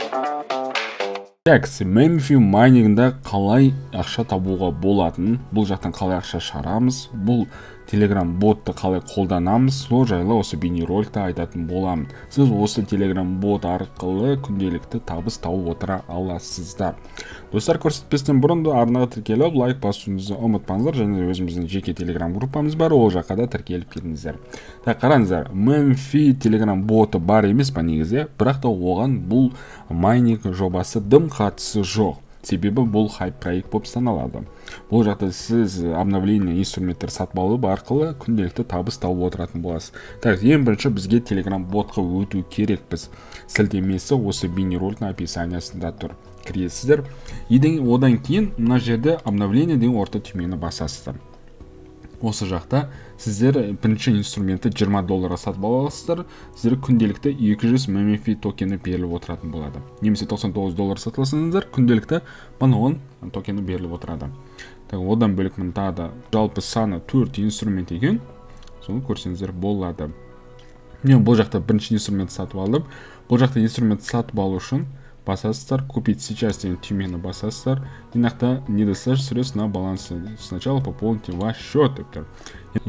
Так, Memfi майнингінде қалай ақша табуға болатынын, бұл жақтан қалай ақша шығарамыз, бұл Telegram ботты қалай қолданамыз, сол жайлы осы бейнероликте айтатын боламын. Сіз осы Telegram бот арқылы күнделікті табыс тауып отыра аласыздар. Достар, көрсетпестен бұрын да арнаға тіркеліп, лайк басуыңызды ұмытпаңыздар және өзіміздің жеке Telegram группамыз бар, ол жаққа да тіркеліп кетіңіздер. Так, қараңыздар, Memfi Telegram боты бар емес па негізі, бірақ та оған бұл майнинг жобасы дым қатысы жоқ, себебі бұл хайп проект болып саналады. Бұл жақта сіз обновление инструменттер сатып алу арқылы күнделікті табыс тауып отыратын боласыз. Так, ең бірінші бізге Telegram ботқа өту керекпіз. Сілтемесі осы бейнероликтің описаниясында тұр, кіресіздер. Одан кейін мына жерде «Обновление» деген орта түймені басасыздар. Осы жақта сіздер бірінші инструментті 20 долларға сатып ала аласыздар, сіздерге күнделікті 200 MMF токені беріліп отыратын болады. Немесе 99 доллар сатып алсаңыздар, күнделікті 1010 токені беріліп отырады. Так, одан бөлек міне тағы да жалпы саны 4 инструмент екен, соны көрсеңіздер болады. Мен бұл жақта бірінші инструмент сатып алдым. Бұл жақта инструмент сатып алу үшін басасыздар, «Купить сейчас» деген түймені басасыздар. Мына жақта «Недостаточно средств на балансе, сначала пополните ваш счет» деп тұр.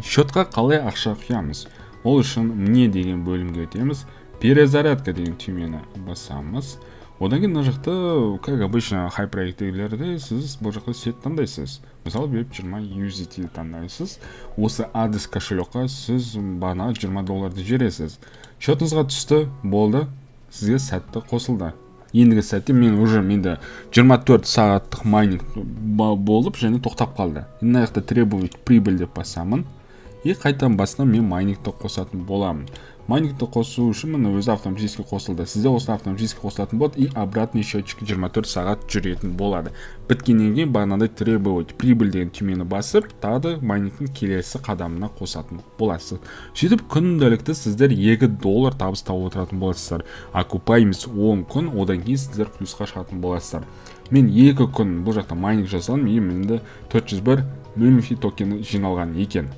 Счетқа қалай ақша құямыз? Ол үшін «Мне» деген бөлімге өтеміз, «Перезарядка» деген түймені басамыз. Одан кейін мына жақта, как обычно, хайп проекттегілерде сіз бұл жақта сеть таңдайсыз. Мысалы, BEP 20 USDT таңдайсыз. Осы адрес кошелекқа сіз бағанағы 20 долларды жібересіз. Счетыңызға түсті, болды, сізге сәтті қосылды. Ендігі сәтте мен уже, менде 24 сағаттық майнинг болып және тоқтап қалды. Мына жақта «Требовать прибыль» деп басамын и қайтадан басынан мен майнингті қосатын боламын. Майнингті қосу үшін міне өзі автоматически қосылды. Сізде осы автоматически қосылатын болады и обратный счетчик 24 сағат жүретін болады. Біткеннен кейін бағанағыдай «Требовать прибыль» деген түймені басып, тағы да майнингтің келесі қадамына қосатын боласыз. Сөйтіп күнделікті сіздер 2 доллар табыс тауып отыратын боласыздар. Окупаемость 10 күн, одан кейін сіздер плюсқа шығатын боласыздар. Мен 2 күн бұл жақта майнинг жасадым и менде 401 Memfi токені жиналған екен.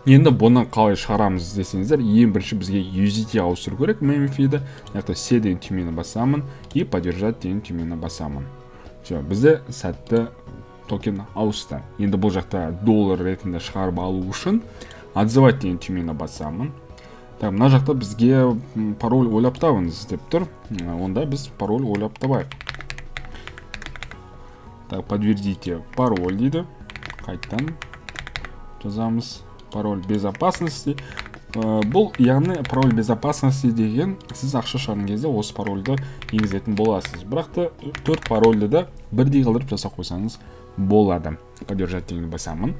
Енді бұны қалай шығарамыз десеңіздер, ең бірінші бізге USDT ауыстыру керек Memfi-ді. Мына жақта «Все» деген түймені басамын и «Поддержать» деген түймені басамын. Все, бізде сәтті токен ауысты. Енді бұл жақта доллар ретінде шығарып алу үшін «Отзывать» деген түймені басамын. Так, мына жақта бізге «Пароль ойлап табыңыз» деп тұр. Онда біз пароль ойлап табайық. Так, «Подтвердите пароль» дейді, қайтадан жазамыз пароль безопасности. Бұл, яғни пароль безопасности деген, сіз ақша шығарған кезде осы парольді енгізетін боласыз. Бірақ та төрт парольді да бірдей қылдырып жасап қойсаңыз болады. «Поддержать» дегенді басамын.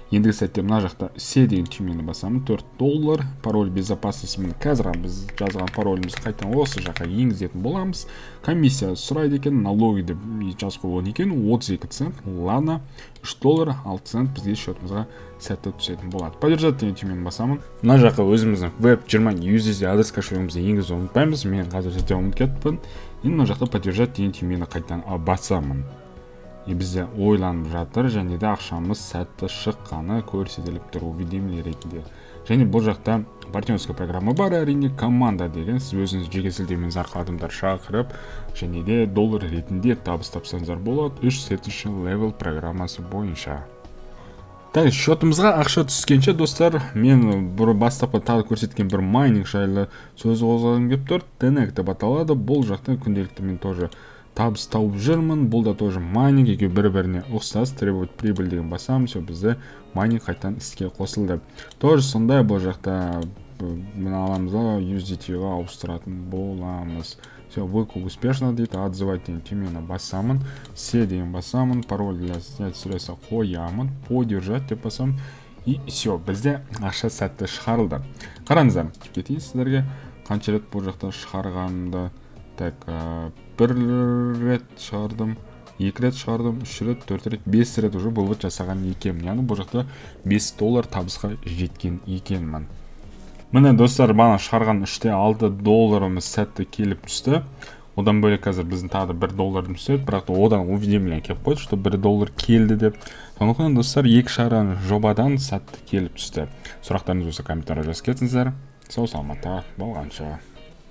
Ендігі сәтте мына жақта «Все» деген түймені басамын. 4 доллар, пароль безопасности, міне қазір біз жазған паролімізді қайтадан осы жаққа енгізетін боламыз. Комиссия сұрайды екен, «Налоги» деп жазып қойған екен, 32 цент. Ладно, 3 доллар 6 цент бізге счетымызға сәтті түсетін болады. «Поддержать» деген түймені басамын. Мына жаққа өзіміздің BEP 20 USDT адрес кошелегімізді енгізуді ұмытпаймыз, мен қазір сәтте ұмытып кетіппін. Енді мына жақта «Поддержать» деген түймені қайтадан басамын и бізде ойланып жатыр және де ақшамыз сәтті шыққаны көрсетіліп тұр уведомление ретінде. Және бұл жақта партнерская программа бар, әрине, «Команда» деген. Сіз өзіңіз жеке сілтемеңіз арқылы адамдар шақырып және де доллар ретінде табыс тапсаңыздар болады үш следующий левел программасы бойынша. Так, счетымызға ақша түскенше, достар, мен бір бастапқы тағы көрсеткен бір майнинг жайлы сөз қозғағым келіп тұр. Тенек деп аталады. Бұл жақта күнделікті мен тоже табыс тауып жүрмін. Бұл да тоже майнинг, екеуі бір біріне ұқсас. «Требовать прибыль» деген басамын. Все, бізде майнинг қайтадан іске қосылды. Тоже сондай, бұл жақта мына аламыз да USDT-ға ауыстыратын боламыз. Все, «Выкуп успешно» дейді. «Отзывать» деген түймені басамын, «Все» деген басамын, пароль для снятия средства қоямын, «Поддержать» деп басамын и все, бізде ақша сәтті шығарылды. Қараңыздар, кетейін сіздерге қанша рет бұл жақта шығарғанымды. Так, бір рет шығардым, екі рет шығардым, үш рет, төрт рет, бес рет уже вывод жасаған екенмін. Яғни бұл жақта 5 доллар табысқа жеткен екенмін. Міне, достар, бағана шығарған 3,6 долларымыз сәтті келіп түсті. Одан бөлек қазір біздің тағы да 1 долларымыз түседі, бірақ та одан уведомление келіп қойды, что 1 доллар келді деп. Сондықтан, достар, екі шығарған жобадан сәтті келіп түсті. Сұрақтарыңыз болса, комментарий жазып кетіңіздер. Сау саламатта болғанша.